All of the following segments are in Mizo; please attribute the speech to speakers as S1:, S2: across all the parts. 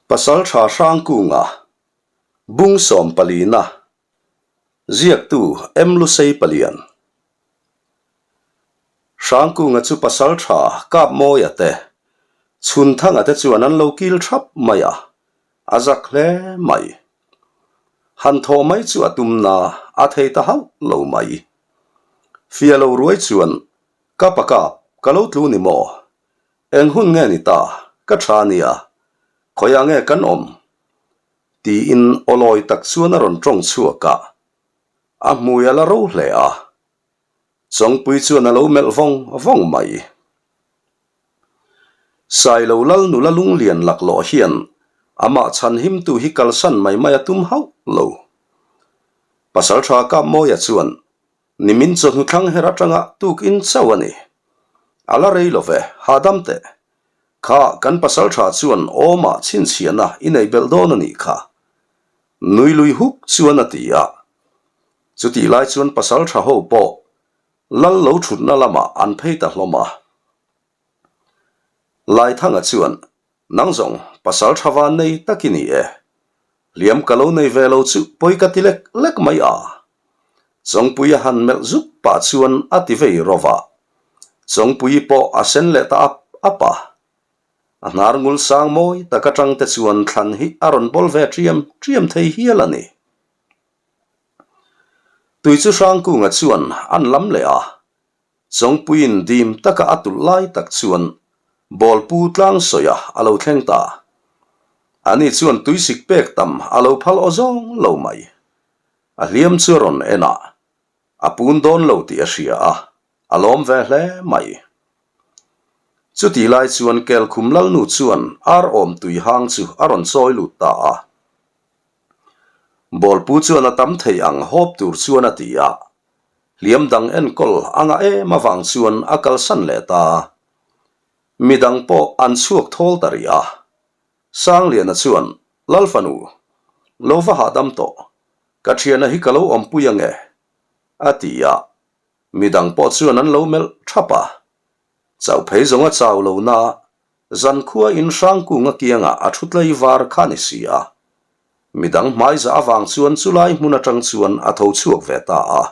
S1: Pasalṭha Hrangkunga, Bung sawmpalina, Ziaktu M. Lusei Palian. Hrangkunga chu pasalṭha Kapmawia te, Chhunthanga te chuan an lo kil ṭhap mai a, a zak hle mai. Han thawh mai chu a tum na a thei ta hauh lo mai. Fia lo ruai chuan, Kapa kap, ka lo tlu ni maw? Eng hun nge ni ta? Ka tha nia. Khawiah nge kan awm? Tiin awlawi tak chuan a rawn tawng chhuak a. A hmui a la ro hle a. Chawngpui chuan a lo melh vawng vawng mai. Sailo lal nula lunglian laklawh hian amah chhanhimtu hi kalsan mai mai a tum hauh lo. Pasaltha Kapmawia chuan Nimin chawhnu thlang her atanga tukin chauh a ni. A la rei lo ve, hahdam teh. Kha kan pasal tha chuan awmah chhinchhiahna i neih belh dawn a nih kha. Nui lui huk chuan a ti a. Chutih lai chuan pasal tha ho pawh lal lo thutna lamah an phei ta hlawm a. Laithanga chuan Nang zawng pasal tha van nei tak i ni e. Hliam ka lo nei ve lo chu pawi ka ti lek lek mai a. Chawngpui a han melh zuk pah chuan a ti vei ro va. Chawngpui pawh a sen leh ta ap ap a. A hnar ngul sang mawi tak atang te chuan thlan hi a rawn bawl ve ṭiam ṭiam thei hial a ni. Tui chu Hrangkunga chuan an lam leh a. Chawngpuiin dim taka a tulh lai tak chuan Bawlpu tlang sawiah a lo thleng ta. Ani chuan tuisik pek tam a lo phal aw zawng lo mai. A hliam chu a rawn en a, a pun dawn lo tih a hria a, a lawm ve hle mai. Chutih lai chuan Kelkhum Lalnu chuan ar awm tui hang chu a rawn chawi lut ta a. Bawlpu chuan a tam thei ang hawp tur chuan a ti a, Hliam dang enkawl a ngah em avang chuan a kalsan leh ta. Midang pawh an chhuak thawl ta rih a. Sangliana chuan, Lal fanu, lo va hahdam tawh. Ka thiana hi ka lo awmpui ange, a ti a. Midang pawh chuan an lo melh thap a. Chauh phei zawng a chau lo na, Zankhua in Hrangkunga kiangah a thu tlei var kha ni si a. Midang hmaiza avang chuan chulai hmun atang chuan a tho chhuak ve ta a.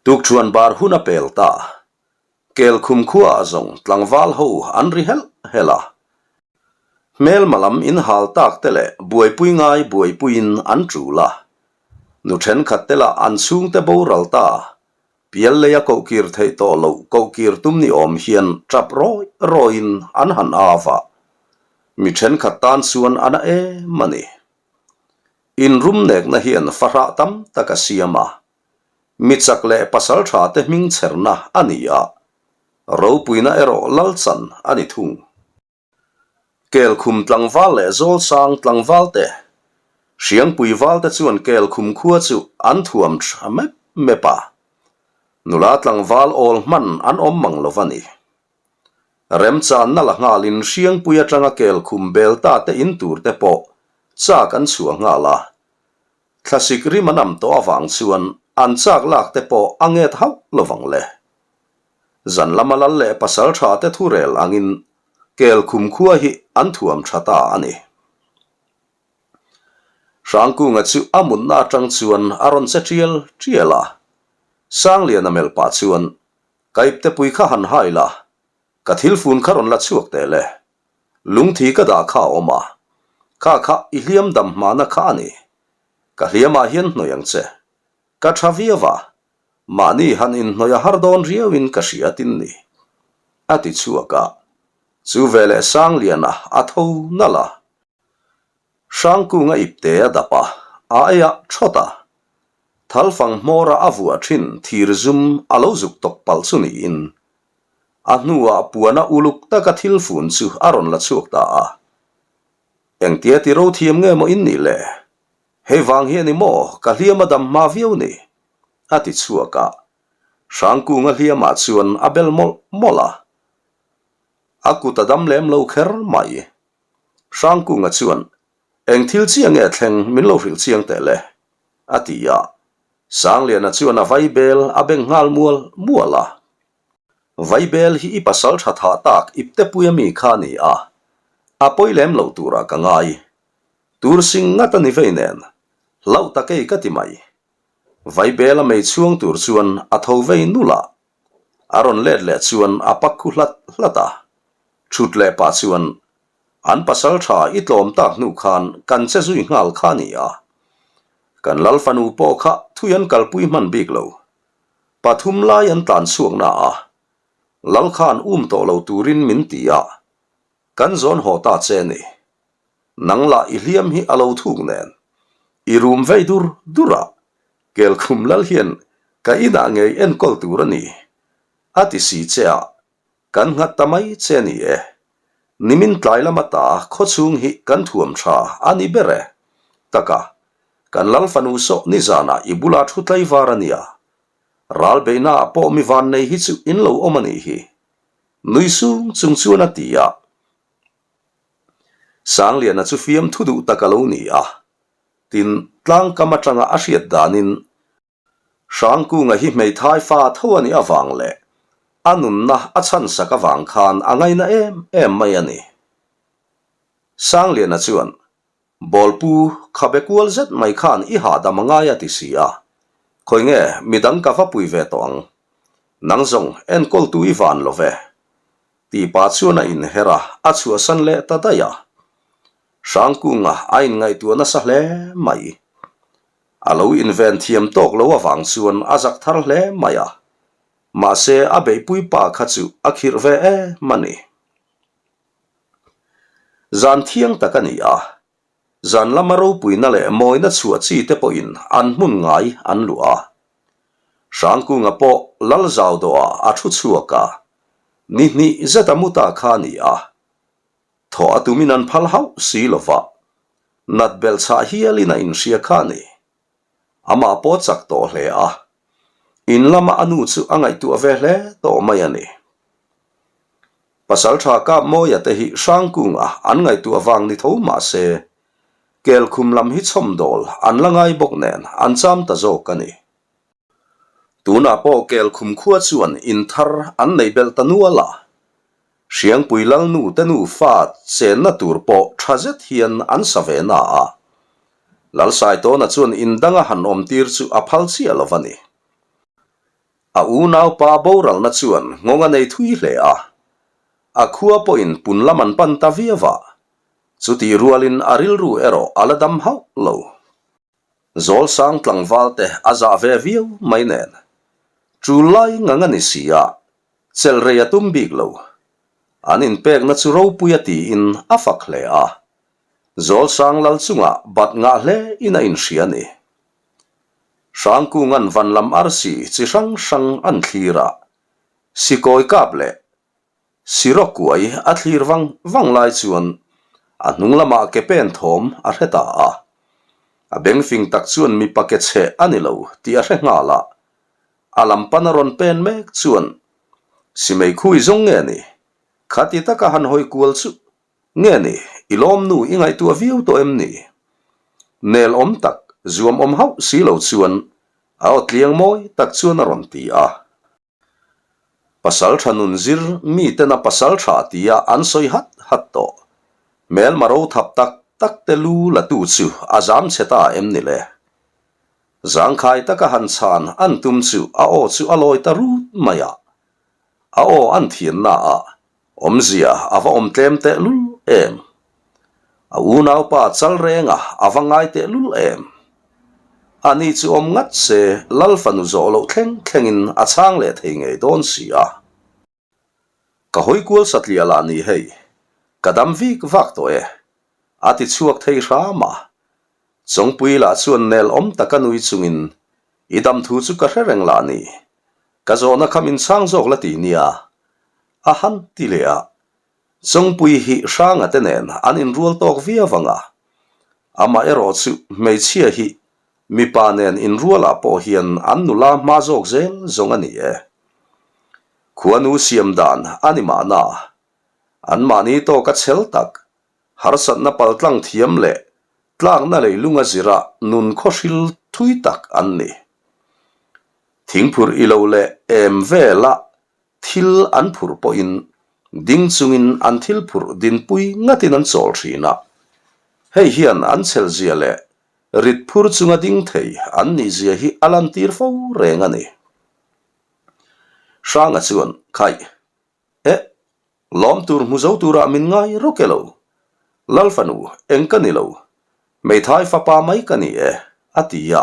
S1: Tukṭhuan bar hun a pel ta. Kelkhum khuaah zawng tlangval ho an ri helh helh a. Hmelma lam inhal tak te leh buaipui ngai buaipuiin an ṭul a. Nu ṭhenkhat te lah an chhungte boral ta. Pial leia kohkir theih tawh loh kohkir tum ni awm hian tap rawi rawiin an han av a, mi thenkhat tan chuan a na em a ni. Inrumnekna hian fahrah tam tak a siam a, mi chak leh pasal tha te hming chherna a ni a, ropuina erawh lalchan a ni thung. Kelkhum tlangval leh Zawlsang tlangval te, Hriangpui val te chuan Kelkhum khua chu an thuam tha mep mep a, nula tlangval awl hman an awm mang lo va ni. Remchanna la nghalin Hriangpui atanga Kelkhum bel ta te in tur te pawh chak an chhuah nghal a, thlasik rim an am tawh avang chuan an chak lak te pawh a nget hauh lo vang le. Zan lama lal leh pasal tha te thurel angin Kelkhum khua hi an thuam tha ta a ni. Hrangkunga chu a mutna atang chuan a rawn che tial tial a. Sangliana melh pah chuan, Ka iptepui kha han hai la, ka thil fun kha rawn la chhuak teh le. Lungthi ka dah kha a awm a, kha kha i hliam dam hmana kha a ni. Ka hliamah hian hnawih ang che. Ka tha viau a, Mahni han inhnawih a har dawn riauin ka hria tin ni, a ti chhuak a. Chu veleh Sangliana a tho nalh a. Hrangkunga ipte a dap a, a eiah thawt a. Thalfang hmawra a vuah thin thir zum a lo zuk tawk palh chu niin, a hnuah puana uluk taka thil fun chu a rawn la chhuak ta a. Engtia ti ro thiam nge maw in nih le? Hei vang hi a ni maw ka hliam a dam hma viau ni? a ti chhuak a. Hrangkunga hliamah chuan a bel mawlh mawlh a. A kut a dam lem lo kher mai. Hrangkunga chuan, Eng thil chiah nge thleng min lo hrilh chiang teh le? a ti a. Sangliana chuan a vaibel a beng nghal mual mual a. Vaibel hi i pasal tha thah tak iptepuia mi kha a ni a. A pawi lem loh turah ka ngai. Tur sing ngat a ni vei nen, hlauh tak ei ka ti mai. Vaibel a mei chhuang tur chuan a tho vei nul a. A rawn let leh chuan a pak khu hlat hlat a. Thut leh pah chuan, An pasal tha i tlawm tak hnu khan kan che zui nghal kha a ni a. Kan lal fanu pawh kha thui an kalpui hman bik lo. Pathum lai an tlan chhuak na a. Lal khan um tawh lo turin min ti a. Kan zawn haw ta che ni. Nang lah i hliam hi a lo thuk nen. I rum vei dur dur a, Kelkhum lal hian ka inah ngei enkawl tur a ni, a ti si che a, kan nghat ta mai che ni e. Nimin tlai lama ta khawchhung hi kan thuam tha a ni ber e. Taka, kan lal fanu sawh nizanah i bula thu tlaivar a nia. Ral beihnaah pawh mi vannei hi chu in lo awm a nih hi. Nui sung chung chuan a ti a. Sangliana chu fiam thu duh tak a lo ni a. Tin, tlangkam atanga a hriat danin Hrangkunga hi hmeithai fa tho a nih avang leh a nunna a chhansak avang khan a ngaina em em mai a ni. Sangliana chuan Bawlpu, khabe kual zet mai khan i hahdam a ngai a ti si a. Khawi nge midang ka va pui ve tawh ang. Nang zawng enkawltu i van lo ve. Tih pah chuan a inher a, a chhuahsan leh ta daih a. Hrangkunga a inngaihtuah nasa hle mai. A lo inven thiam tawk lo avang chuan a zak thar hle mai a. Mahse a beihpui pa kha chu a khirh ve em a ni. Zan thiang tak a ni a, zan lama ropuina leh mawina chhuah chi te pawhin an hmun ngai an luah a. Hrangkunga pawh lal zau dawhah a thu chhuak a, ni hnih zeta mu ta kha a ni a. Thawh a tumin an phal hauh si lo va, nat belh chhah hialin a inhria kha a ni. Amah pawh chak tawh hle a, in lama a nu chu a ngaihtuah ve hle tawh mai a ni. Pasalṭha Kapmawia te hi Hrangkunga an ngaihtuah vang ni tho mah se, Kelkhum lam hi chhawmdawl an la ngai bawk nen an cham ta zawk a ni. Tunah pawh Kelkhum khua chuan in thar an neih belh ta nual a, Hriangpui Lalnu te nufa chenna tur pawh tha zet hian an sa ve na a. Lalsaitawna chuan in danga han awm tir chu a phal chiah lo va ni. A unaupa boralna chuan nghawng a nei thui hle a, a khua pawhin pun lam an pan ta viau a, chutih rualin a rilru erawh a la dam hauh lo. Zawlsang tlangval te a zah ve viau mai nen, tul lai ngang a ni si a, chelh rei a tum bik lo. An inpekna chu ropui a tiin a fak hle a, Zawlsang lal chungah bat ngah hle in a inhria a ni. Hrangkunga'n van lam arsi chi hrang hrang an thlir a, sikawi kap leh siraw kuai a thlir vang vang lai chuan a hnung lamah ke pen thawm a hre ta a. A bengfing tak chuan mipa ke chheh a ni lo tih a hre nghal a, a lam pan a rawn pen mek chuan Simei khui zawng nge ni? Khati taka han hawi kual chu Nge ni, i lawmnu i ngaihtuah viau tawh em ni? Nel awm tak, zuam awm hauh si lo chuan a aw tliang mawi tak chuan a rawn ti a. Pasal tha nun zir miten a pasal tha tia an sawi hat hat tawh. Hmelma ro thap tak tak te lu la tu chu a zam chhe ta em ni le? Zangkhai taka han chhan an tum chu a aw chu a lawi ta rut mai a. A aw an thianna ah Awmzia a va awm tlem tehlul em? A unaupa chal renga a va ngai tehlul em? Ani chu awm ngat se Lal fanu zawh loh thleng thlengin a chhang leh thei ngei dawn si a. Ka hawi kual satliah lah ni hei, ka dam vik vak tawh e, a ti chhuak thei hram a. Chawngpui lah chuan nel awm taka nui chungin, I dam thu chu ka hre reng lah ni, Ka zawhna kha min chhang zawk la ti nia, a han ti leh a. Chawngpui hi Hranga te nen an inrual tawk viau ang a. Amah erawh chu hmeichhia hi mipa nen inrualah pawh hian an nula hma zawk zel zawng a ni e. Khuanu siam dan a ni mahna, anmahni tawka chhel tak, harsatna paltlang thiam leh tlakna leilung a zira nun khawhril thui tak an ni. Thingphurh i lo leh em vela thil an phurh pawhin. Ding chungin an thil phurh dinpui ngatin an chawl thin a. Hei hian an chhelzia leh rit phur chunga ding thei an nihzia hi a lantir fo reng a ni. Hranga chuan, Khaih, eh, lawm tur hmu zo turah min ngai rawk e lo. Lal fanu, eng ka ni lo. Hmeithai fapa mai ka ni e, a ti a,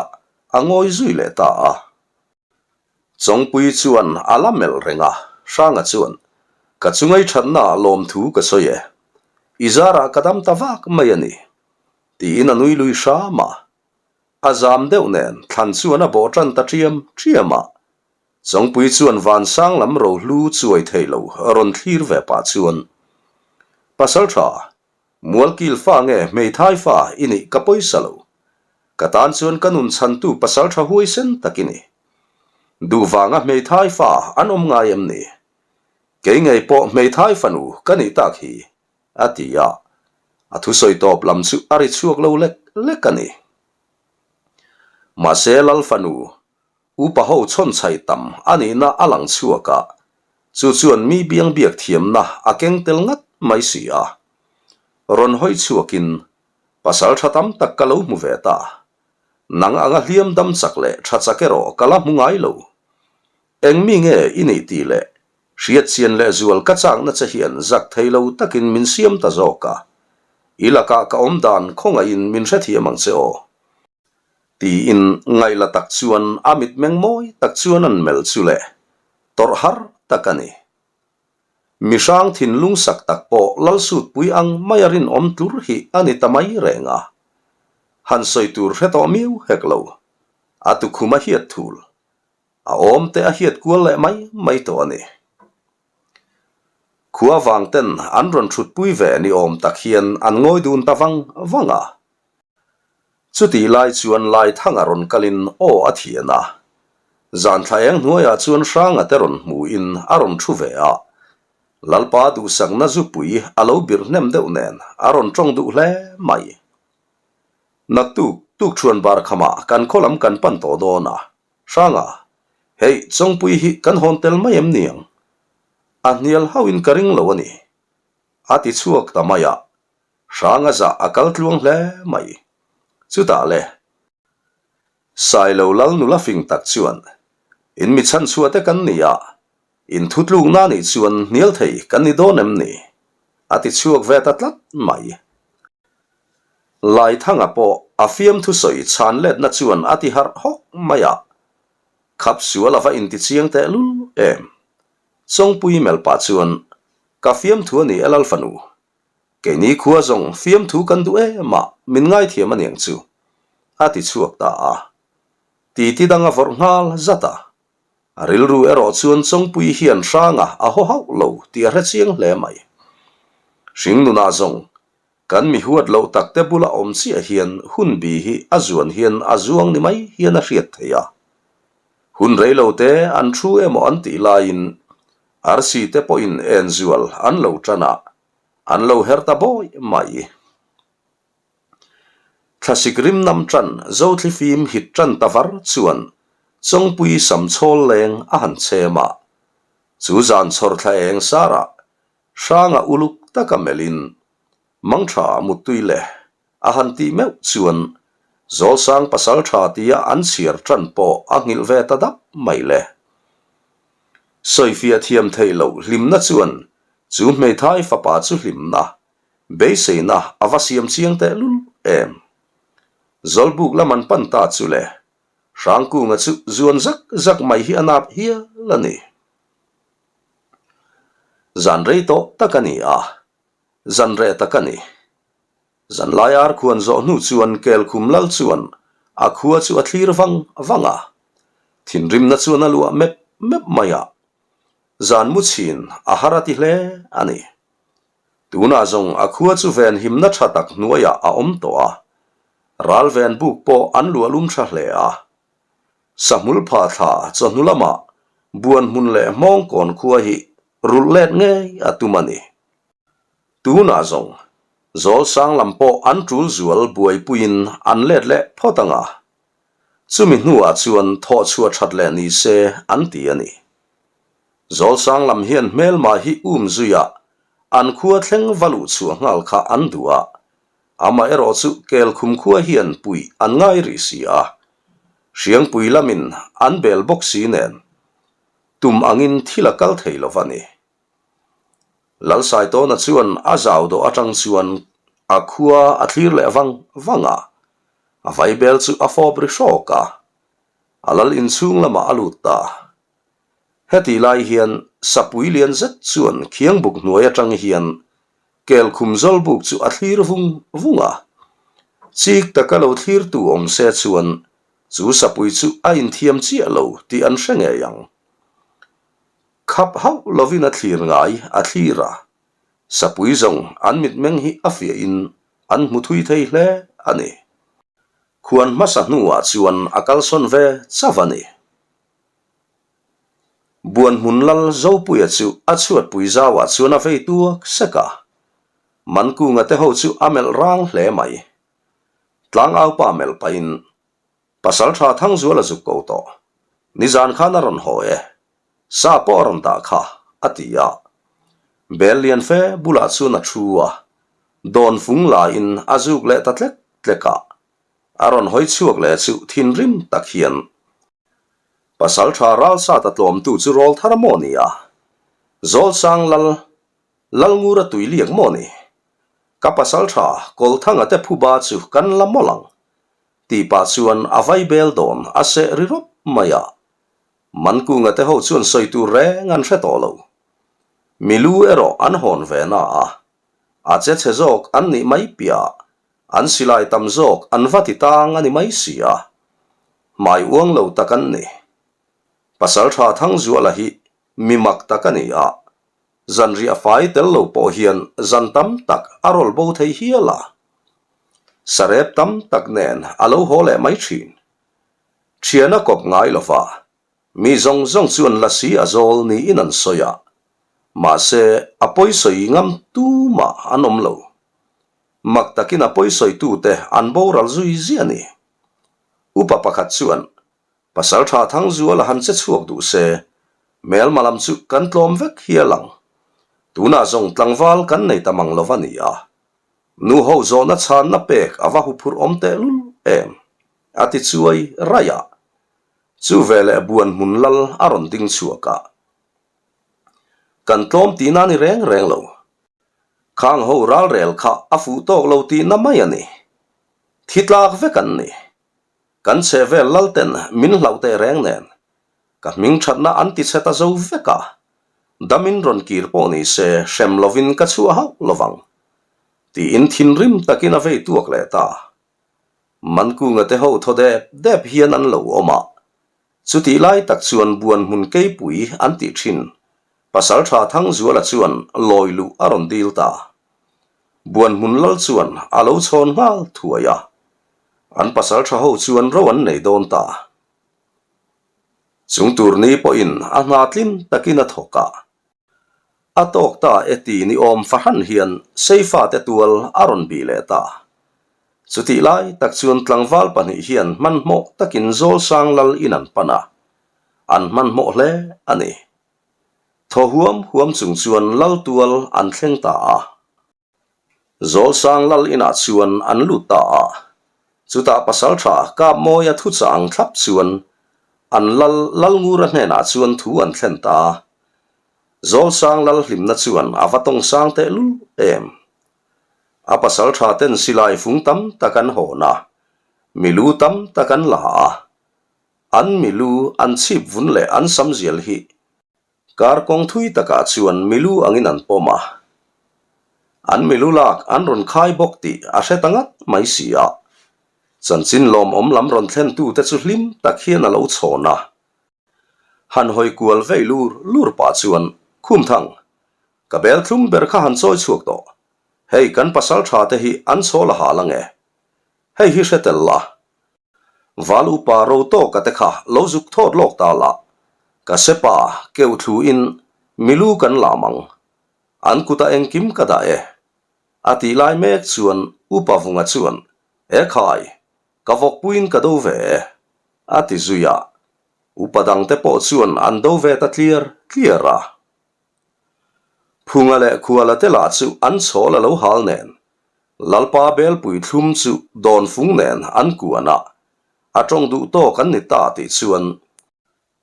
S1: a ngawi zui leh ta a. Chawngpui chuan a la melh reng a, Hranga chuan, Ka chungai thatnaah lawmthu ka sawi e. I zarah ka dam ta vak mai a ni, tiin a nui lui hram a. A zam deuh nen thlan chuan a bawh tan ta ṭiam ṭiam a. Chawngpui chuan vansang lam rohlu chuai thei lo rawn thlir ve pah chuan, Pasalṭha, Mualkil fa nge hmeithai fa i nih ka pawisa lo. Ka tan chuan ka nun chhantu pasal tha huaisen tak i ni. Duh vanga hmeithai fa an awm ngai em ni? Kei ngei pawh hmeithai fanu ka nih tak hi, a ti a. A thusawi tawp lam chu a ri chhuak lo lek lek a ni. Mahse Lal fanu Upa ho chhawnchhaih tam a nihna a lang chhuak a, chu chuan mi biang biak thiamna a keng tel ngat mai si a. Rawn hawi chhuakin, Pasal tha tam tak ka lo hmu ve ta. Nang anga hliam dam chak leh tha chak erawh ka la hmu ngai lo. Eng mi nge i nih tih leh hriatchian leh zual ka chakna che hian zak thei lo takin min siam ta zawk a. I lakah ka awm dan khawngaihin min hrethiam ang che aw. Tiin ngaihla tak chuan a mitmeng mawi tak chuan an melh chu le, tawrh har tak a ni. Mihrang thinlung sak tak pawh Lalsutpui ang maia rinawm tlur hi a ni ta mai reng a. Han sawi tur hre tawh miau hek lo. A tukhum a hiat thul. A awm te a hiat kual leh mai mai tawh a ni. Khua vang ten an rawn thutpui ve ni awm tak hian an ngawi dun ta vang vang a. Chutih lai chuan Laithanga rawn kalin aw a thian a. Zan thla eng hnuaiah chuan Hranga te rawn hmuhin a rawn thu ve a. Lalpa duhsakna zupui a lo birh hnem deuh nen a rawn tawng duh hle mai. Naktuk tukṭhuan bar khamah kan khaw lam kan pan tawh dawn a. Hranga, hei Chawngpui hi kan hawn tel mai em niang? A hnial hauhin ka ring lo a ni. A ti chhuak ta mai a. Hranga zah a kal tluang hle mai. Chutah le, Sailo lal nula fing tak chuan, In mi chhanchhuah te kan ni a, in thutlukna nih chuan hnial thei kan ni dawn em ni? a ti chhuak ve ta tlat mai. Laithanga pawh a fiamthu sawi chhan letna chuan a ti harh hawk mai a, Khap sual a va intichiang tehlul em? Chawngpui melh pah chuan, Ka fiamthu a ni e Lalfanu, Keini khua zawng fiamthu kan duh em a, min ngaithiam aniang chu, a ti chhuak ta a. Titi dang a vawrh nghal zat a. A rilru erawh chuan Chawngpui hian hranga a haw hauh lo tih a hre chiang hle mai. Hringnunah zawng kan mi huat loh takte bula awm chiah hian hun bi hi a zuan hian a zuang ni mai hian a hriat theih a. Hun rei lo te an thu emaw an tih laiin Arsi te pawhin enzual an lo tan a, an lo her ta bawi mai. Thlasik rim nam tan Zothli fim hit tan ta var chuan Chawngpui sam chhawl leng a han chhem a. Chu zan chhawr thla eng sarah Hranga uluk taka melhin Mangtha muttui le A han tih meuh chuan Zawlsang pasal tha tia an chhiar tan pawh a nghilh ve ta dap mai le. Sawifiah thiam theih loh hlimna chuan chu hmeithai fapa chu hlimna, beiseina a va siam chiang teh lul em. Zawlbuk lam an pan ta chu le, Hrangkunga chu zuan zak zak mai hi a nap hial a ni. Zan rei tawh tak a ni a, zan reh tak a ni. Zanlai ar khuan zawh hnu chuan Kelkhum lal chuan a khua chu a thlir vang vang a, thinrimna chuan a luah mep mep mai a, zan mu chhin a har a ti hle a ni. Tunah zawng a khua chu venhimna tha tak hnuaiah a awm tawh a, ral ven buk pawh an luah lum tha hle a. Sahmul pha thla chawhnu lamah buan hmun leh hmawngkawn khua hi rulh let ngei a tum a ni. Tunah zawng, Zawlsang lam pawh an tul zual buaipuiin an let leh phawt ang a, chumi hnuah chuan thawhchhuah that leh ni se an ti a ni. Zawlsang lam hian hmelma hi um zuiah. an khua thleng va luh chhuah nghal kha an duh a, amaherawh chu Kelkhum khua hian puih an ngai rih si a, Hriangpui lamin an bel bawk si nen tum angin thil a kal thei lo va ni. Lalsaitawna chuan a zau dawh atang chuan a khua a thlir leh vang vang a, a vaibel chu a fawp ri hrawk a, a lal inchhung lamah a lut ta. Hetih lai hian sapui lian zet chuan khiangbuk hnuai atang hian kelkhum zawlbuk chu a thlir vung vung a. Chik taka lo thlirtu awm se chuan chu sapui chu a inthiam chiah lo tih an hre ngei ang. Khap hauh lovin a thlir ngai a thlir a, sapui zawng an mitmeng hi a fiahin an hmu thui thei hle a ni. Khuan hmasa hnuah chuan a kalsawn ve chauh a ni. Buanhmun lal Zopuia chu a chhuatpui zauah chuan a vei tuak sek a, Mankunga te ho chu a melh rang hle mai. Tlangaupa melh pahin Pasaltha Thangzuala zuk ko tawh. Nizan khan a rawn haw e. Sa pawh a rawn dah kha, a ti a. Bel lian fe bulah chuan a thu a, dawn fung laiin a zuk leh ta tlek tlek a. A rawn hawi chhuak leh chu thinrim tak hian Pasaltha ralsat a tlawmtu chu rawl thar maw ni a? Zawlsang lal, Lalngura tui liak maw ni? Ka pasaltha Kawlthanga te phuba chu kan la mawlh ang. Tih pah chuan a vaibel dawn a seh ri rawp mai a. Mankunga te ho chuan sawi tur reng an hre tawh lo. Milu erawh an hawn ve na a. A che chhe zawk an nih mai piah an silai tam zawk an va ti tang a ni mai si a. Hmai uang lo tak an ni. Pasaltha Thangzuala hi mi mak tak a ni a. Zanriah fai tel lo pawh hian zan tam tak a rawl bo thei hial a. Sarep tam tak nen a lo haw leh mai thin. Thian a kawp ngai lo va, mi zawng zawng chuan lasi a zawl niin an sawi a. Mahse, a pawisawi ngam tumah an awm lo. Mak takin a pawisawitute an boral zui ziah a ni. Upa pakhat chuan Pasaltha Thangzuala han che chhuak duh se, hmelma lam chu kan tlawm vek hial ang. Tunah zawng tlangval kan nei ta mang lo va ni a. Nu ho zawhna chhanna pek a va huphurh awm tehlul em? A ti chuai raih a. Chu veleh buan hmun lal a rawn ding chhuak a. Kan tlawm tihna ni reng reng lo. Khang ho ralrel kha a fuh tawk lo tihna mai a ni. Thi tlak vek an ni. Kan chhe vel lalten min hlauh teh reng nen, ka hming thatna an ti chhe ta zo vek a, damin rawn kir pawh ni se hrem lovin ka chhuah hauh lovang, tiin thinrim takin a vei tuak leh ta. Mankunga te ho thaw dep dep hian an lo awm a, chutih lai tak chuan buan hmun keipui an tih thin Pasaltha Thangzuala chuan lawi luh a rawn dil ta. Buan hmun lal chuan a lo chhawn nghal thuai a. An pasal tha ho chuan ro an nei dawn ta. Chung tur ni pawhin a hna tlin takin a thawk a. A tawk ta e ti ni awm fahran hian Seifa te tual a rawn bih leh ta. Chutih lai tak chuan tlangval pahnih hian hmanhmawh takin Zawlsang lal in an pan a. An hmanhmawh hle a ni. Thaw huam huam chung chuan lal tual an thleng ta a. Zawlsang lal inah chuan an lut ta a, chutah pasaltha Kapmawia thuchah ang thlap chuan an lal Lalngura hnenah chuan thu an thlen ta a. Zawlsang lal hlimna chuan a va tawng sang tehlul em. A pasaltha ten silai fung tam tak an hawn a, milu tam tak an la a, an milu an chhip vun leh an samzial hi Kar kawng thui takah chuan milu angin an pawm a, an milu lak an rawn khai bawk tih a hre ta ngat mai si a. Chanchin lawmawm lam rawn thlentute chu hlim tak hian a lo chhawn a. Han hawi kual vei lur lur pah chuan, Khumthang, ka bel thlum ber kha han chawi chhuak tawh. Hei kan pasal tha te hi an chawl a hal ange. Hei hi hre tel la, Val upa ro tawka te kha lo zuk thawt lawk ta la, ka sepa keuh thlu in milu kan lam ang, an kutah engkim ka dah e. A tih lai mek chuan upa vunga chuan, E khai, ka vawkpuiin ka do ve e, a ti zui a. Upa dangte pawh chuan an do ve ta tliar tliar a. Phunga leh Khuala te lah chu an chhawl a lo hal nen, Lalpa belpui thlum chu dawnfung nen an kuan a, a tawng duh tawk an ni ta tih chuan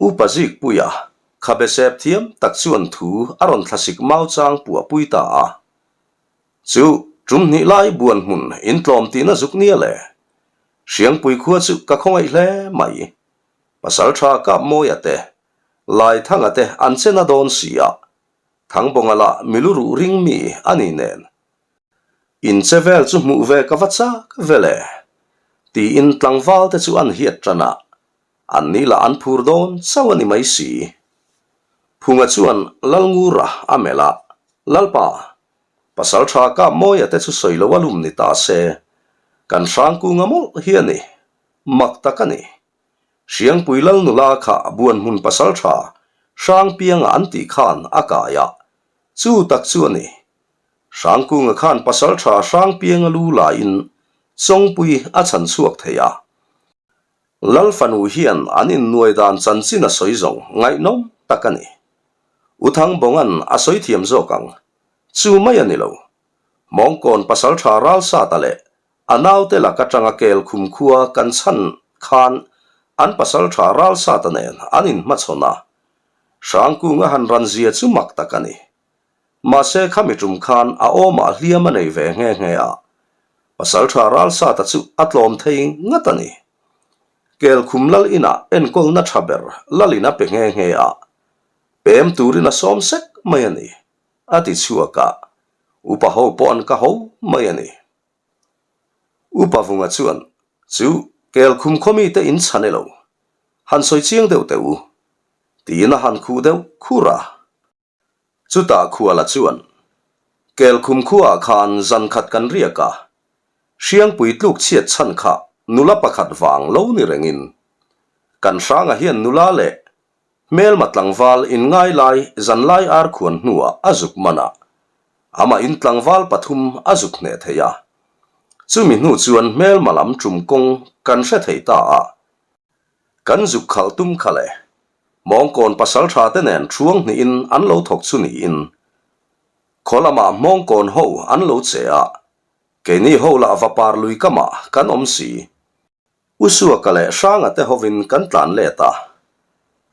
S1: Upa Zikpuia khabe sep thiam tak chuan thu a rawn thlasik mau chang puahpui ta a. Chu tum hnih lai buan hmun intlawm tihna zuk nia le. Hriangpui khua chu ka khawngaih hle mai. Pasaltha Kapmawia te, Laithanga te an chena dawn si a, Thangbawnga lah milu ruh ring mi a ni nen. In che vel chu hmuh ve ka va chak vel e, tiin tlangval te chu an hiat tan a, an ni lah an phur dawn chauh a ni mai si. Phunga chuan Lalngura a melh a, Lalpa, Pasaltha Kapmawia te chu sawi lo a lum ni ta se, kan Hrangkunga mawlh hi a ni, mak tak a ni. Hriangpui lal nula kha Buanhmun pasaltha Hrangpianga an tih khan a kai a, chu tak chu a ni. Hrangkunga khan pasaltha Hrangpianga lu laiin Chawngpui a chhan chhuak thei a. Lal fanu hian an innuai dan chanchin a sawi zawng ngaihnawm tak a ni. U Thangbawnga'n a sawi thiam zawk ang, chu mai a ni lo. Mawngkawn pasaltha Ralsata leh A naute lak atanga kel khum khua kan chhan khan an pasaltha Ralsata nen an inhmachhawn a, Hrangkunga han ran zia chu mak tak a ni. Mahse khami tum khan a awmah hliam a nei ve nghe nghe a, pasaltha Ralsata chu a tlawm thei ngat a ni. Kel khum lal inah enkawlna tha ber lalin a pe nghe nghe a, pem turin a sawm sek mai a ni, a ti chhuak a, upa ho pawh an ka ho mai a ni. Upa Vunga chuan, Chu, kel khum khaw mite in chhan elo? Han sawi chiang deuh teh u, tiin a han khuh deuh khur a. Chutah Khuala chuan, Kel khum khuaah khan zan khat kan riak a, Hriangpui tluk chhiat chhan kha nula pakhat vang lo ni rengin, kan hranga hian nula leh Hmelma tlangval in ngai lai zanlai ar khuan hnuah a zuk man a, amah in tlangval pathum a zuk hneh thei a. Chumi hnu chuan hmelma lam tum kawng kan hre thei ta a. Kan zuk khalh tum kha le, Hmawngkawn pasaltha te nen thuang hnihin an lo thawk chu niin, khaw lamah Hmawngkawn ho an lo che a, keini ho lah vapar lui kamah kan awm si. U Suaka leh Hranga te hovin kan tlan let a,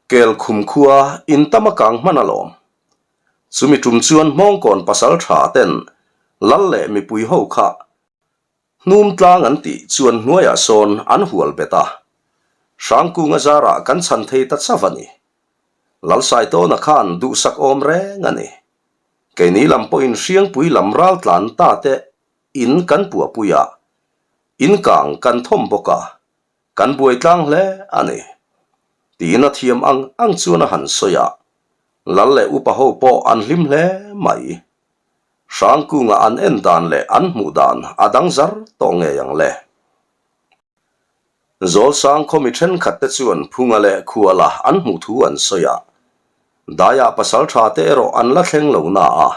S1: kel khum khua in tam a kang hman alawm. Chumi tum chuan Hmawngkawn pasal tha ten lal leh mipui ho kha hnum tlang an tih chuan hnuaiah sawn an hual bet a, Hrangkunga zarah kan chhan thei ta chauh a ni. Lalsaitawna khan duhsak awm reng a ni. Keini lam pawhin Hriangpui lam ral tlan ta te In kan puahpui a, in kang kan thawm bawk a, kan buai tlang hle a ni. Tiin a thiam ang ang chuan a han sawi a, Lal leh upa ho pawh an hlim hle mai. Hrangkunga an en dan leh an hmuh dan a dang zar tawh ngei ang le. Zawlsang khaw mi thenkhat te chuan Phunga leh Khuala an hmuh thu an sawi a, Daiah pasaltha te erawh an la thleng lo na a,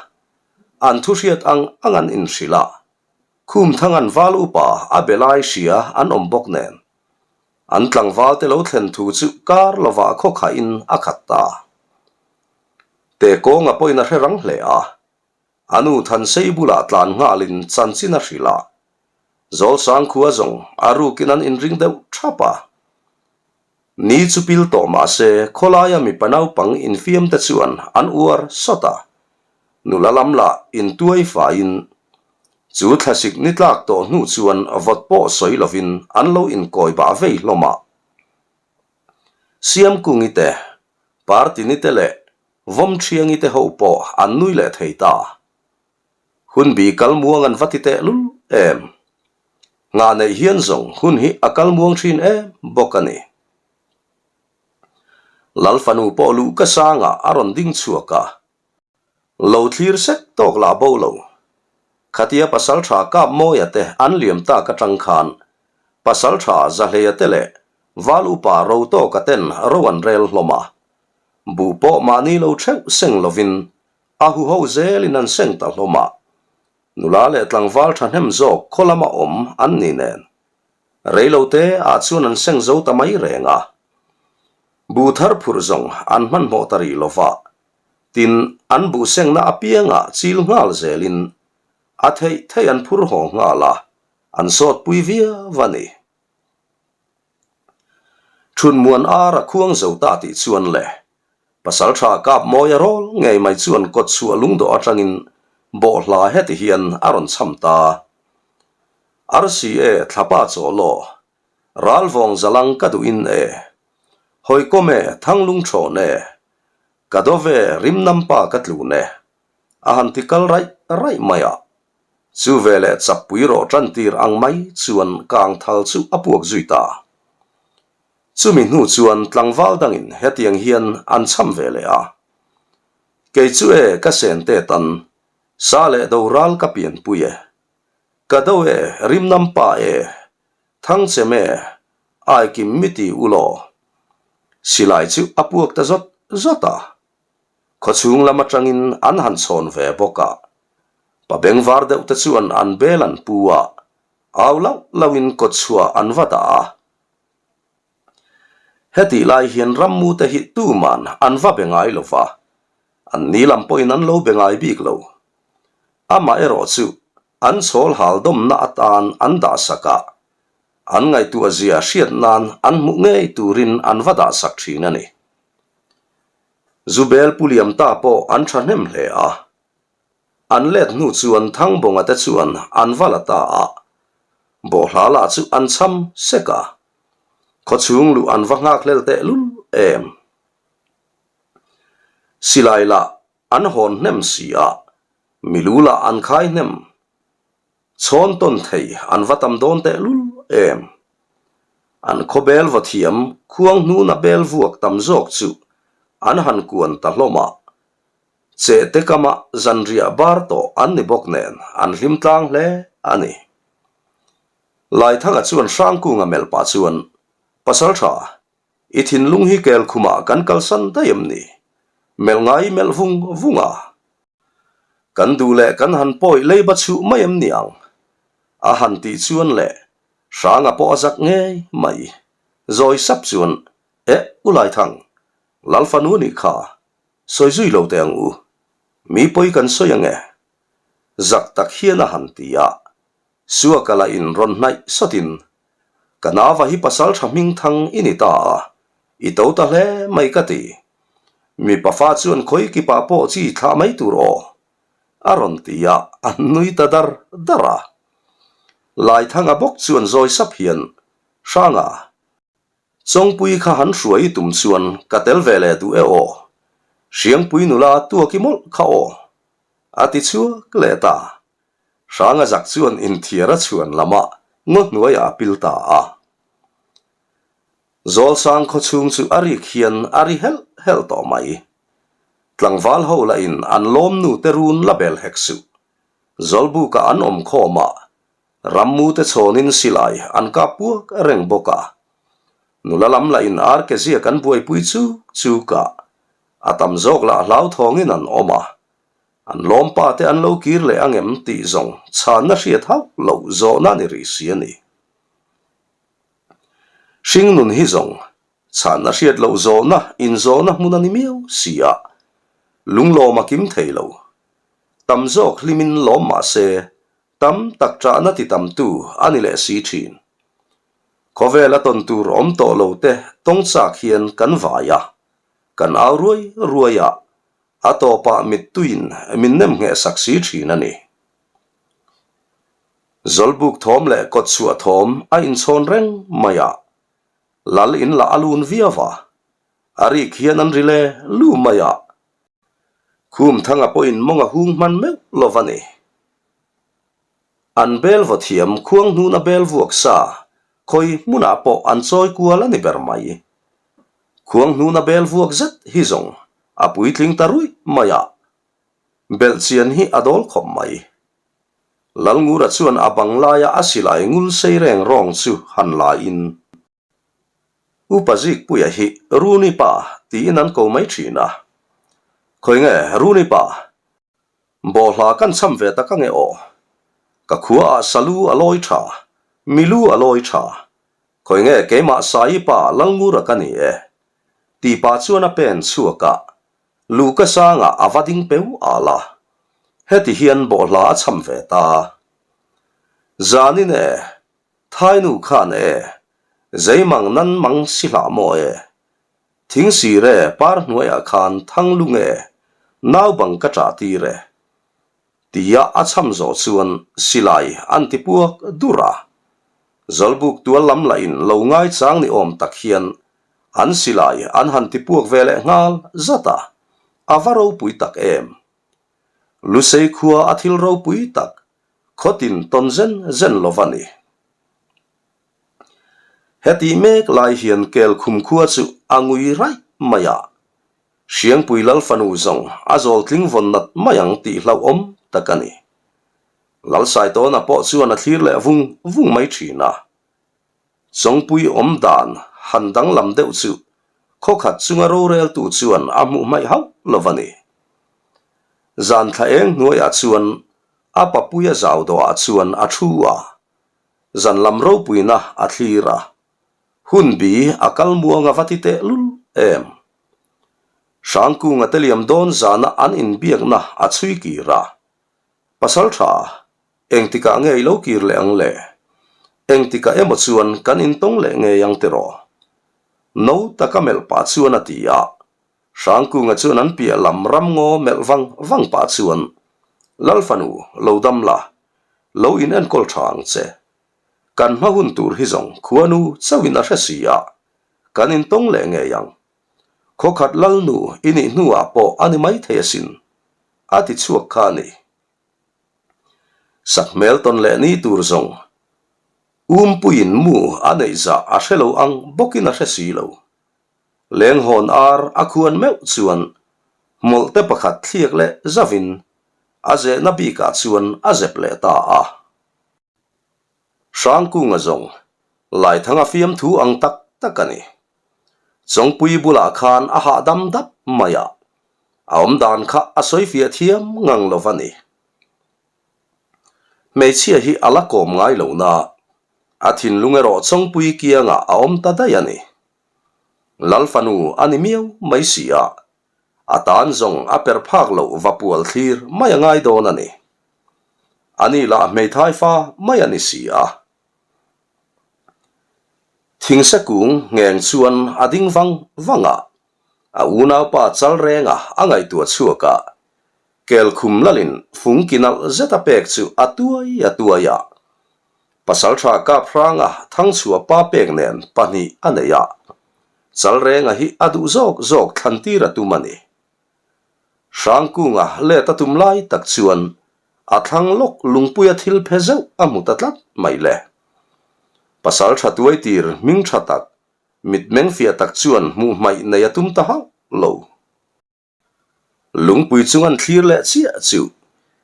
S1: An thu hriat ang ang an inhrilh a, Khumthangan val upa a be lai hria an awm bawk nen, an tlangval te lo thlen thu chu kar lovah khaw khahin a khat ta. Te kawnga pawhin a hre rang hle a, a nu Thansei bulah tlan nghalin chanchin a hrilh a, Zawlsang khua zawng a rukin an inring deuh thap a. Ni chu pil tawh mah se khawlaia mipa naupang infiam te chuan an uar sawt a, nula lam lah intuai faiin chu thlasik ni tlak tawh hnu chuan vawt pawh sawi lovin an lo inkawi bah vei hlawm a. Siamkungi te, Partini te leh Vawmṭhiangi te ho pawh an nui leh thei ta. Hun bi kal muang an va ti teh lul em? Nghah neih hian zawng hun hi a kal muang thin em bawk a ni. Lal fanu pawh luh ka sangah a rawn ding chhuak a, lo thlir sek tawk lah bo lo. Khatia pasaltha Kapmawia te an liam tak atang khan pasaltha Zahleia te leh Val upa Rotawka ten ro an rel hlawm a, buh pawh mahni lo theuh seng lovin A huho zelin an seng ta hlawm a, nula leh tlangval thahnem zawk khaw lama awm an ni nen. Reilote ah chuan an seng zo ta mai reng a. Bu thar phurh zawng an hmanhmawh ta rih lova. Tin, an buhsengna apiangah chil nghal zelin a theih theih an phur haw nghal a, an sawtpui viau a ni. Thunmuan ar a khuang zo ta tih chuan le, Pasaltha kap mawi a rawl ngei mai chuan kawtchhuah lungdawh atangin bawhhla heti hian a rawn cham ta. Arsi e, thlapa chaw law, ralvawng zalang ka duhin e, hawikawm e, thanglung thawn e, ka do ve, rimnampa ka tlun e, a han ti kal raih raih mai a. Chu veleh chappui rawh tantir ang mai chuan kangthal chu a puak zui ta. Chumi hnu chuan tlangval dangin hetiang hian an cham ve leh a, Kei chu e ka sen te tan, sa leh do ral ka pianpui e. Ka do e, rimnam pa e, thangchem e, aikim mi ti u law. Silai chu a puak ta zawt zawt a. Khawchhung lam atangin an han chhawn ve bawk a. Pa bengvar deuh te chuan an bel an pu a, au lauh lauhin kawtchhuah an va dah a. Hetih lai hian rammute hi tuman an va be ngai lo va, an ni lam pawhin an lo be ngai bik lo. Amaherawh chu an chhawl hal dawmna atan an dahsak a, an ngaihtuah zia hriat nan an hmuh ngei turin an va dahsak thin a ni. Zubel pu liam ta pawh an thahnem hle a, An let hnu chuan Thangbawnga te chuan an va la ta a, bawhhla lah chu an cham sek a, khawchhung luh an va nghak hlel teh lul em. Silai lah an hawn hnem si a, milu lah an khai hnem. Chhawn tawn thei an va tam dawn teh lul em. An khawbel va thiam khuang hnuna bel vuak tam zawk chu an han kuan ta hlawm a, Chehte kama zanriah bar tawh an ni bawk nen an hlim tlang hle a ni. Laithanga chuan Hrangkunga melh pah chuan, Pasaltha, i thinlung hi kel khumah kan kalsan daih em ni? Melh ngai melh vung vung a. Kan duh leh kan han pawi leiba chhuh mai em ni ang? A han tih chuan leh Hranga pawh a zak ngei mai. Zawi sap chuan, Eh, U Laithang, Lalfanu nih kha, Sawi zui lo teh ang u. Mi pawi kan sawi ang e. Zak tak hian a han ti a. Suaka lah in rawn hnaih sawtin, Ka nauva hi pasal tha hming thang i ni ta a, i to ta hle mai ka ti. Mipa fa chuan khawi kipah pawh chi thlah mai tur aw. A rawn ti a, a nui ta dar dar a. Laithanga bawk chuan zawi sap hian, Hranga, Chawngpui kha han hruai i tum chuan ka tel ve leh duh e aw. Hriangpui nula tuaki mawlh kha aw. A ti chhuak leh ta. Hranga zak chuan inthiar a chhuan lamah ngaw hnuaiah a pil ta a. Zawlsang khawchhung chu a rik hian a ri helh helh tawh mai. Tlangval ho lahin an lawm nu te run la bel hek suh. Zawlbuka an awm khawm a, Rammute chhawnin silai an kap puak reng bawk a. Nula lam lahin ar ke ziak an buaipui chuk chuk a, a tam zawk lah hlauthawngin an awm a. An lawmpa te an lo kir leh angem tih zawng chhanna hriat hauh loh zawhna ni rih si a ni. Hringnun hi zawng chhanna hriat loh zawhna inzawhna hmun a ni miau si a, lunglawm a kim thei lo. Tam zawk hlimin lawm mah se Tam tak ṭahna ti tamtu a ni leh si ṭhin. Khawvel a tawn tur awm tawh lo te tawng chak hian kan vai a, kan au ruai ruai a, a tawpah mittuiin min nem ngheh sak si ṭhin a ni. Zawlbuk thawm leh kawtchhuah thawm a inchhawn reng mai a, Lal in lah a lun viau a, a rik hian an ri le lu mai a, Khumthanga pawhin mawng a hung hman meuh lo va ni. An bel vaw thiam khuang hnuna bel vuak sa khawi hmunah pawh an chawi kual a ni ber mai. Khuang hnuna bel vuak zet hi zawng a puitling ta ruih mai a, belhchian hi a dawl khawp mai. Lalngura chuan a bang laia a silai ngul sei reng rawng chu han la in. Upa Zikpuia hi Runi pa tiin an ko mai thin a. Khawi nge Runi pa? Bawhhla kan cham ve tak ange aw. Ka khuaah salu a lawi tha, milu a lawi tha. Khawi nge keimah Sai pa Lalngura ka ni e. Tih pah chuan a pen chhuak a. Luhka sangah a va ding peu al a, heti hian bawhhla a cham ve ta. Zanin e, Thainu khan e, zeimang nan mang si hlah maw e, Thingsir e, par hnuaiah khan thanglung e, naubang ka ṭah tir e. Tia a cham zawh chuan silai an ti puak dur a. Zawlbuk tual lam lahin lo ngaichang ni awm tak hian an silai an han ti puak ve leh nghal zat a, a va ropui tak em! Lusei khua a thil ropui tak khawtin tawn zen zen lo va ni. Hetih mek lai hian Kelkhum khua chu a ngui raih mai a, Hriangpui Lal fanu zawng a zawl tling vawn nat mai ang tih hlauhawm tak a ni. Lalsaitawna pawh chuan a thlir leh vung vung mai thin a. Chawngpui awm dan han danglam deuh chu khawkhat chunga roreltu chuan a hmuh hmaih hauh lo va ni. Zan thla eng hnuaiah chuan a papuia zau dawhah chuan a thu a, zan lam ropuina a thlir a. Hun bi a kal muang a va ti teh lul em? Hrangkunga te liam dawn zana an inbiakna a chhui kir a. Pasal tha, engtikah nge i lo kir leh ang le? Engtikah emaw chuan kan intawng leh ngei ang tiraw? No taka melh pah chuan a ti a. Hrangkunga chuan an piah lam ramngaw melh vang vang pah chuan, Lalfanu, lo dam la, lo inenkawl tha ang che. Kan hma hun tur hi zawng khuanu chauhin a hre si a, kan intawng leh ngei ang. Khawkhat lalnu i nih hnuah pawh a ni maithei asin, a ti chhuak kha a ni. Sakhmel tawn leh ni tur zawng Umpuiin mu a neih zah a hre lo ang bawkin a hre si lo. Lenghawn ar a khuan meuh chuan hmawlhte pakhat thliak leh zavin a zehna bikah chuan a zep leh ta a. Hrangkunga zawng Laithanga fiamthu ang tak tak a ni. Chawngpui bulah khan a hahdam dap mai a, a awmdan kha a sawifiah thiam ngang lo va ni. Hmeichhia hi a la kawm ngai lo na, a thinlung erawh Chawngpui kiangah a awm ta daih a ni. Lal fanu a ni miau mai si a, a tan zawng a per phak loh va pual thlir mai a ngai dawn a ni. Ani lah hmeithai fa mai a ni si a. Thingse kung ngheng chuan a ding vang vang a, a unaupa chal renga a ngaihtuah chhuak a, Kelkhum lalin fung ki nalh zet a pek chu a tuai a tuai a. Pasaltha Kaphranga Thangchhuah pa pek nen pahnih a nei a, chal renga hi a duh zawk zawk thlantir a tum a ni. Hrangkunga let a tum lai tak chuan a thlang lawk lungpuia thil phe zeuh a hmu ta tlat mai le. Pasal tha tuai tir hming tha tak, mitmeng fiah tak chuan hmuh hmaih nei a tum ta hauh lo. Lungpui chung an thlir leh chiah chu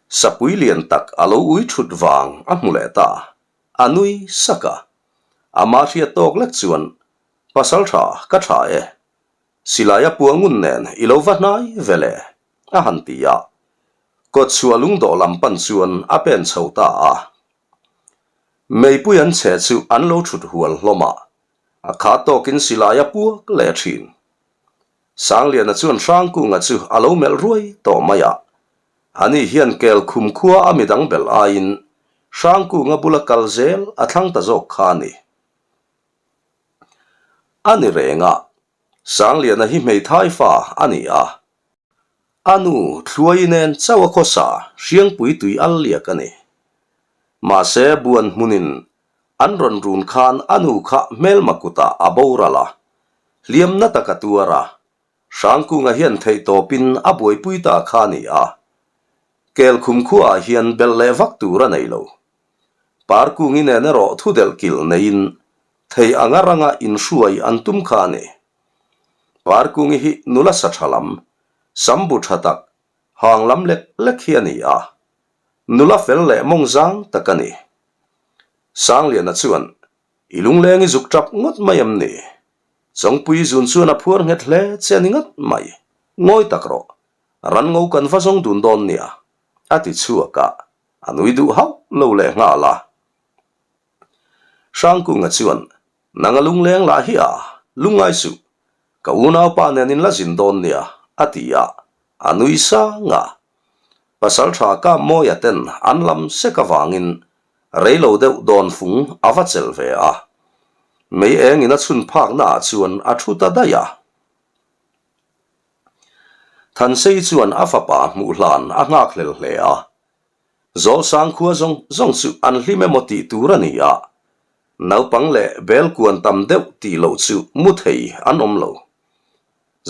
S1: sapui lian tak a lo ui thut vang a hmu leh ta, a nui sak a. Ama hriat tawk lek chuan, Pasal tha, ka tha e. Silai a pua ngun nen i lo va hnai ve le, a han ti a. Kawtchhuah lungdawh lam pan chuan a pen chho ta a. Meipui an chhe chu an lo thut hual hlawm a, a kha tawkin silai a puak leh thin. Sangliana chuan Hrangkunga chu a lo melh ruai tawh mai a. Ani hian kel khum khua a midang belh aiin Hrangkunga bula kal zel a thlang ta zawk kha a ni. A ni reng a, Sangliana hi hmeithai fa a ni a. A nu Thluai nen chauh a khawsa Hriangpui tui al liak a ni. Mahse buan hmunin an rawn run khan a nu kha hmelma kutah a boral a, hliamna tak a tuar a, Hrangkunga hian theihtawpin a buaipui ta kha a ni a. Kelkhum khuaah hian belh leh vak tur a nei lo. Parkungi nen erawh thu delh kilh neiin thei anga ranga inhruai an tum kha a ni. Parkungi hi nula sa tha lam, sambu tha tak, hang lam lek lek hi a ni a. Nula fel leh mawng zang tak a ni. Sangliana chuan, I lungleng i zuk tap ngawt mai em ni? Chawngpui zun chuan a phuar nghet hle che a ni ngawt mai. Ngawi tak rawh, ranngo kan va zawng dun dawn nia, a ti chhuak a. A nui duh hauh lo leh nghal a. Hrangkunga chuan, Nang a lungleng lah hi a, lungngai suh. Ka unaupa nen in la zin dawn nia, a ti a. A nui sang a. Pasalṭha Kammawia ten an lam sek avangin reilo deuh dawnfung a va chelh ve a. Mei engin a chhun phaknaah chuan a ṭhu ta daih a. Thansei chuan a fapa hmuh hlan a nghakhlel hle a. Zawlsang khua zawng zawng chu an hlim emaw tih tur a ni a, naupang leh bel kuan tam deuh tih loh chu mu thei an awm lo.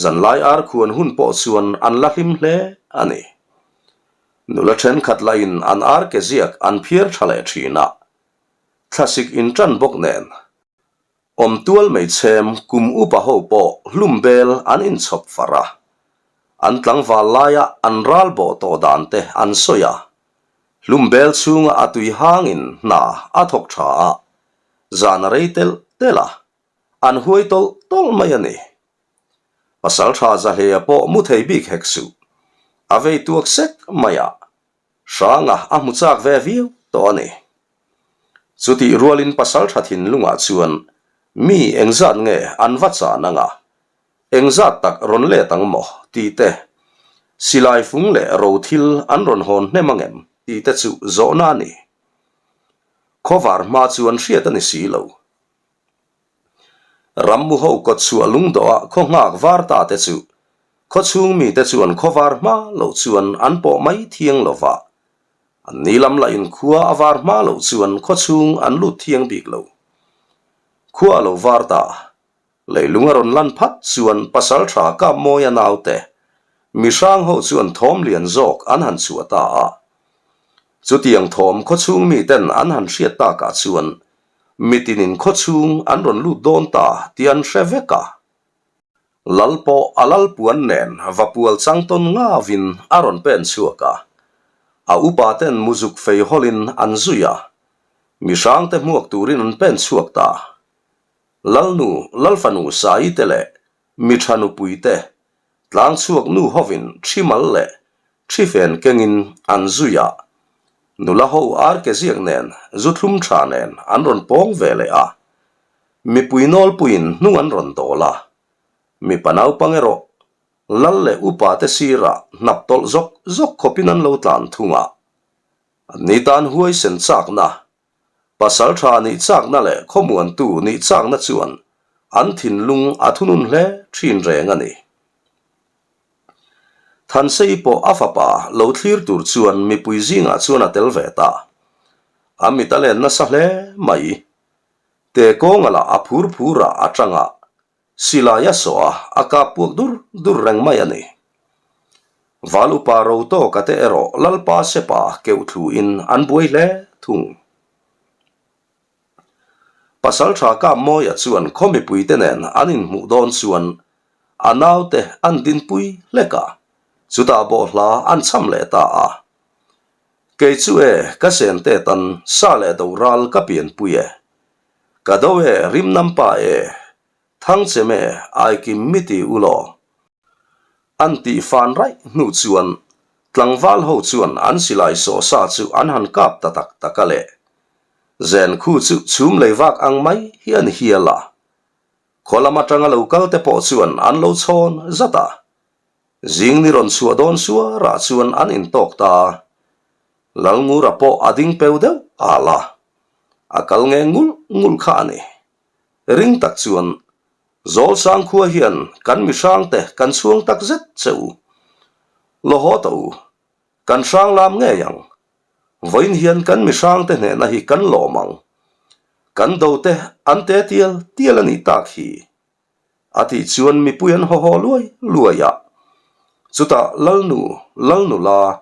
S1: Zanlai ar khuan hun pawh chuan an la hlim hle a ni. Nula thenkhat lahin an ar ke ziak an phiar tha leh thin a, thlasik intan bawk nen Awm tual mai chhem kum upa ho pawh hlum bel an inchhawp far a, an tlangval laia an ral bawh tawh dan te an sawi a, hlum bel chhunga a tui hangin hna a thawk tha a, zan a rei telh telh a, an huai tawlh tawlh mai a ni. Pasaltha Zahleia pawh mu thei bik hek suh, a vei tuak sek mai a, Hranga a hmu chak ve viau tawh a ni. Chutih rualin pasaltha thinlungah chuan mi engzat nge an va chan anga, engzat tak rawn let ang maw tih te, silai fung leh ro thil an rawn hawn hnem ang em tih te chu zawhna a ni. Khawvar hma chuan hriat a ni si lo. Rammu ho kawtchhuah lungdawhah khaw nghak var ta te chu khaw chhung mite chuan khawvar hma loh chuan an pawh mai thiang lo va, an ni lam lahin khua a var hma loh chuan khaw chhung an lut thiang bik lo. Khua a lo var ta. Leilung a rawn lan phat chuan Pasaltha Kapmawia naute mi hrang ho chuan thawm lian zawk an han chhuah ta a. Chutiang thawm khaw chhung miten an han hriat takah chuan Mitinin khawchhung an rawn lut dawn ta tih an hre vek a. Lal pawh a lal puan nen vapual chang tawn ngavin a rawn pen chhuak a. A upa ten muzuk fei hawlin an zui a. Mihrangte hmuak turin an pen chhuak ta. Lalnu, Lalfanu Saii te leh mi tha nupui te, tlang chhuak nu hovin thi mal leh thi fen kengin an zui a, nula ho ar ke ziak nen zu thlum tha nen an rawn pawng ve leh a, mipui nawlpuiin hnung an rawn dawl a, mipa naupang erawh lal leh upa te sirah hnap tawlh zawk zawk khawpin an lo tlan thung a, an ni tan huaisen chakna Pasal tha nih chakna leh khawmuantu nih chakna chuan an thinlung a thunun hle thin reng a ni. Thansei pawh a fapa lo thlir tur chuan mipui zingah chuan a tel ve ta. A mit a len nasa hle mai. Te kawnga lah a phur phur a a tang a, Silai a sawh a, a kap puak dur dur reng mai a ni. Val upa ro tawka te erawh Lalpa Sepa keuh thluin an buai hle thung. Pasaltha Kapmawia chuan khaw mipuite nen an inhmuh dawn chuan a naute an dinpui hlek a, chutah bawhhla an cham leh ta a. Kei chu e, ka sente tan sa leh do ral ka pianpui e. Ka do e, rimnam pa e, Thangchem e, aikim mi ti u law. An tih fan raih hnu chuan tlangval ho chuan an silai sawh sa chu an han kap ta tak tak a le. Zen khu chu chhum lei vak ang mai hi a ni hial a. Khaw lam atanga lo kal te pawh chuan an lo chhawn zat a. Zing ni rawn chhuah dawn suarah chuan an intawk ta a. Lalngura pawh a ding peu deuh al a, a kal nge ngul ngul kha a ni. Ring tak chuan Zawlsang khua hian kan mihrangte kan chhuang tak zet che u. Lawhaw tawh u, kan hrang lam ngei ang. Vawiin hian kan mihrangte hnehna hi kan lawm ang. Kan dote an te tial tial a nih tak hi. A tih chuan mipui an haw haw luai luai a. Chutah Lalnu, Lalnula,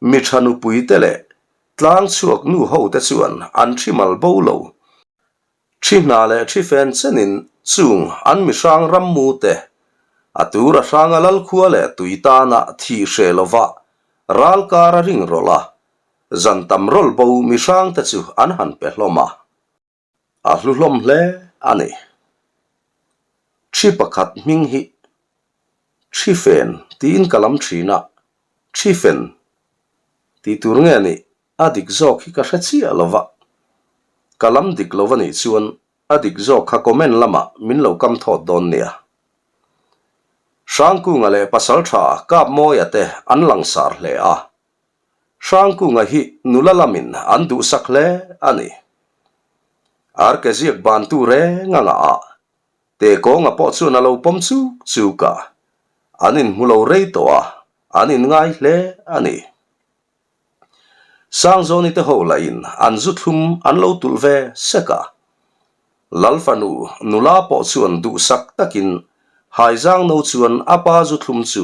S1: mi tha nupuite leh tlang chhuak nu hote chuan an thi mal bo lo. Thi hna leh thi fen chenin chung an mihrang rammu te, a tur a hranga Lalkhua leh tui tana thih hreh lova ral kar a ring rawlh a, zan tam rawlh bo mihrangte chu an han pe hlawm a. A hlu hlawm hle a ni. Thi pakhat hming hi Thi fen tiin ka lam thin a, Thi fen tih tur nge nih a dik zawk hi ka hre chiah lo va. Ka lam dik lo a nih chuan a dik zawk kha comment lamah min lo kam thawt dawn nia. Hrangkunga leh Pasalṭha Kapmawia te an langsar hle a. Hrangkunga hi nula lamin an duhsak hle a ni. Arkeziak bantu reng a ngah a, Tekawnga pawh chuan a lo pawm chuk chuk a, an inhmu lo rei tawh a, an inngai hle a ni. Sangzawni te ho lahin an zu thlum an lo tulh ve sek a. Lal fanu nula pawh chuan duhsak takin Haizang no chuan a pa zu thlum chu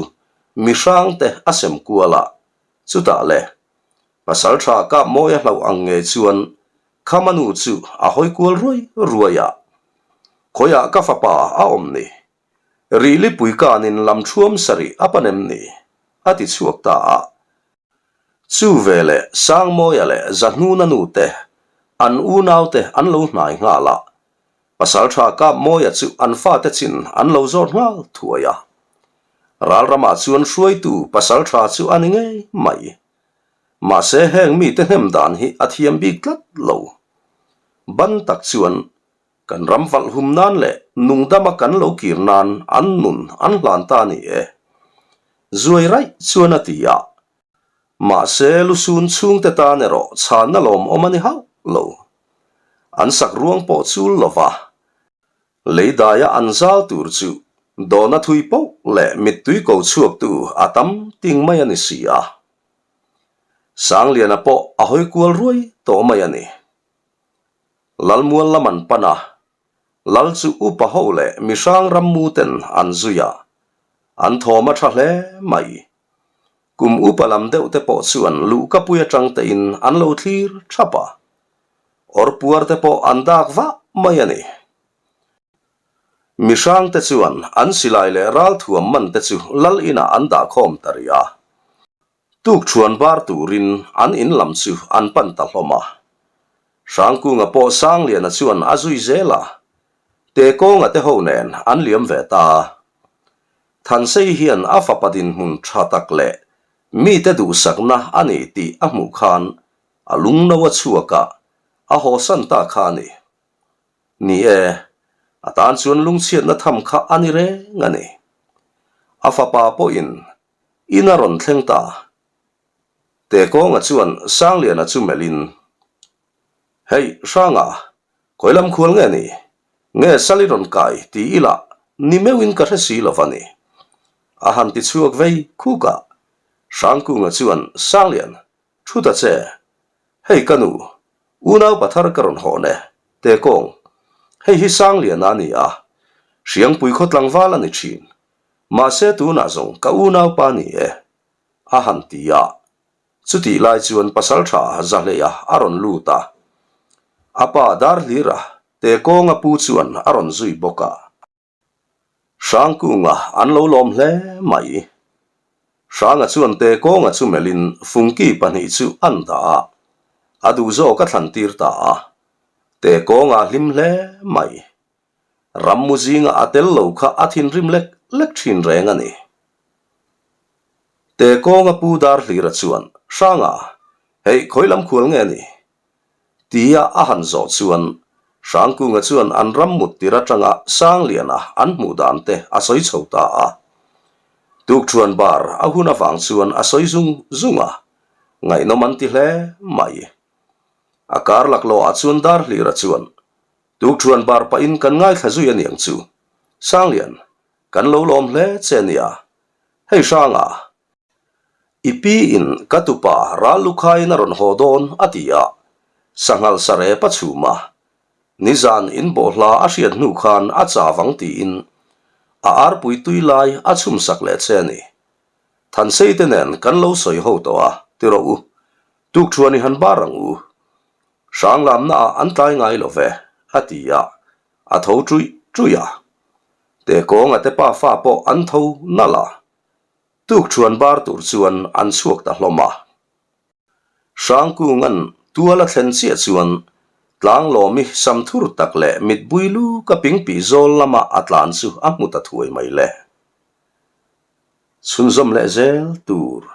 S1: mi hrang te a sem kual a, chutah le Pasaltha Kapmawia hlauh ang nge chuan Khama nu chu a hawi kual ruai ruai a, Khawiah ka fapa a awm ni? Rihlipui kanin lam thuam sarih a pan em ni? a ti chhuak ta a. Chu veleh Sangmawia leh Zahnuna nu te, an unaute an lo hnai nghal a. Pasaltha Kapmawia chu an fate chin an lo zawt nghal thuai a. Ralramah chuan hruaitu pasaltha chu a ni ngei mai. Mahse heng mite hnem dan hi a thiam bik tlat lo. Ban tak chuan Kan ram valh hum nan leh nungdama kan lo kir nan an nun an hlan ta ni e. Zuai raih chuan a ti a. Mahse lusun chhungte tan erawh chhanna lawmawm a ni hauh lo. An sak ruang pawh chul lo va. Lei daia an zal tur chu dawna thui poh leh mittui ko chhuaktu a tam ting mai a ni si a. Sangliana pawh a hawi kual ruai tawh mai a ni. Lalmual lam an pan a, Lal chu upa ho leh mihrang rammu ten an zui a, an thawm a tha hle mai. Kum upa lam deuh te pawh chuan luhkapui atang tein an lo thlir thap a, awrpuar te pawh an dak vah mai a ni. Mihrang te chuan an silai leh ralthuam man te chu Lal inah an dahkhawm ta rih a. Tukṭhuan bar turin an in lam chu an pan ta hlawm a. Hrangkunga pawh Sangliana chuan a zui zel a, Tekawnga te ho nen an liam ve ta. Thansei hian a fapa dinhmun tha tak leh mite duhsakna a ni tih a hmuh khan a lungno a chhuak a, a hawsan ta kha a ni. Ni e, a tan chuan lungchhiatna tham kha a ni reng a ni. A fapa pawhin In a rawn thleng ta. Tekawnga chuan Sangliana chu melhin, Hei, Hranga, khawi lam khual nge ni? Nge sal i rawn kai ti ila ni meuhin ka hre si lo va ni. A han ti chhuak vei khuk a. Hrangkunga chuan, Sanglian, thu ta che. Hei ka nu, unau pathar ka rawn hawn e, Tekawng. Hei hi Sangliana a ni a, Hriangpui khaw tlangval a ni thin. Mahse tunah zawng ka unaupa ni e, a han ti a. Chutih lai chuan pasaltha Zahleia a rawn lut a. A pa Darhlira te kawnga pu chuan a rawn zui bawk a. Hrangkunga an lo lawm hle mai. Hranga chuan te kawnga chu melhin fungki pahnih chu an dah a. A duh zawk a thlan tir ta a. Te kawnga hlim hle mai. Rammu zinga a tel lo kha a thinrim lek lek thin reng a ni. Tekawnga pu Darhlira chuan, Hranga, hei khawi lam khual nge ni? Tia a han zawh chuan Hrangkunga chuan an ram mut tir atanga Sangliana an hmuh dan te a sawi chho ta a. Tukṭhuan bar a hun avang chuan a sawi zung zung a, ngaihnawm an ti hle mai. A kar laklawhah chuan Darhlira chuan, Tukṭhuan bar pahin kan ngaithla zui a niang chu. Sanglian, kan lo lawm hle che nia. Hei Hranga, i pi in ka tupa ral lukhaiin a rawn haw dawn a ti a, sanghal sarep a chhum a. Nizan in bawhhla a hriat hnu khan a chav ang tiin a arpui tui lai a chhum sak leh che a ni. Thansei te nen kan lo sawi ho tawh a, ti rawh u. Tukṭhuan i han bar ang u. Hrang lamna ah an tlai ngai lo ve, a ti a, a tho ṭuih ṭuih a. Tekawnga te pafa pawh an tho nalh a, tukṭhuan bar tur chuan an chhuak ta hlawm a. Hrangkunga'n tual a thlen chiah chuan Tlanglawmi samthur tak leh mitbui lu ka pingpih zawl lama a tlan chu a hmu ta thuai mai le. Chhunzawm leh zel tur.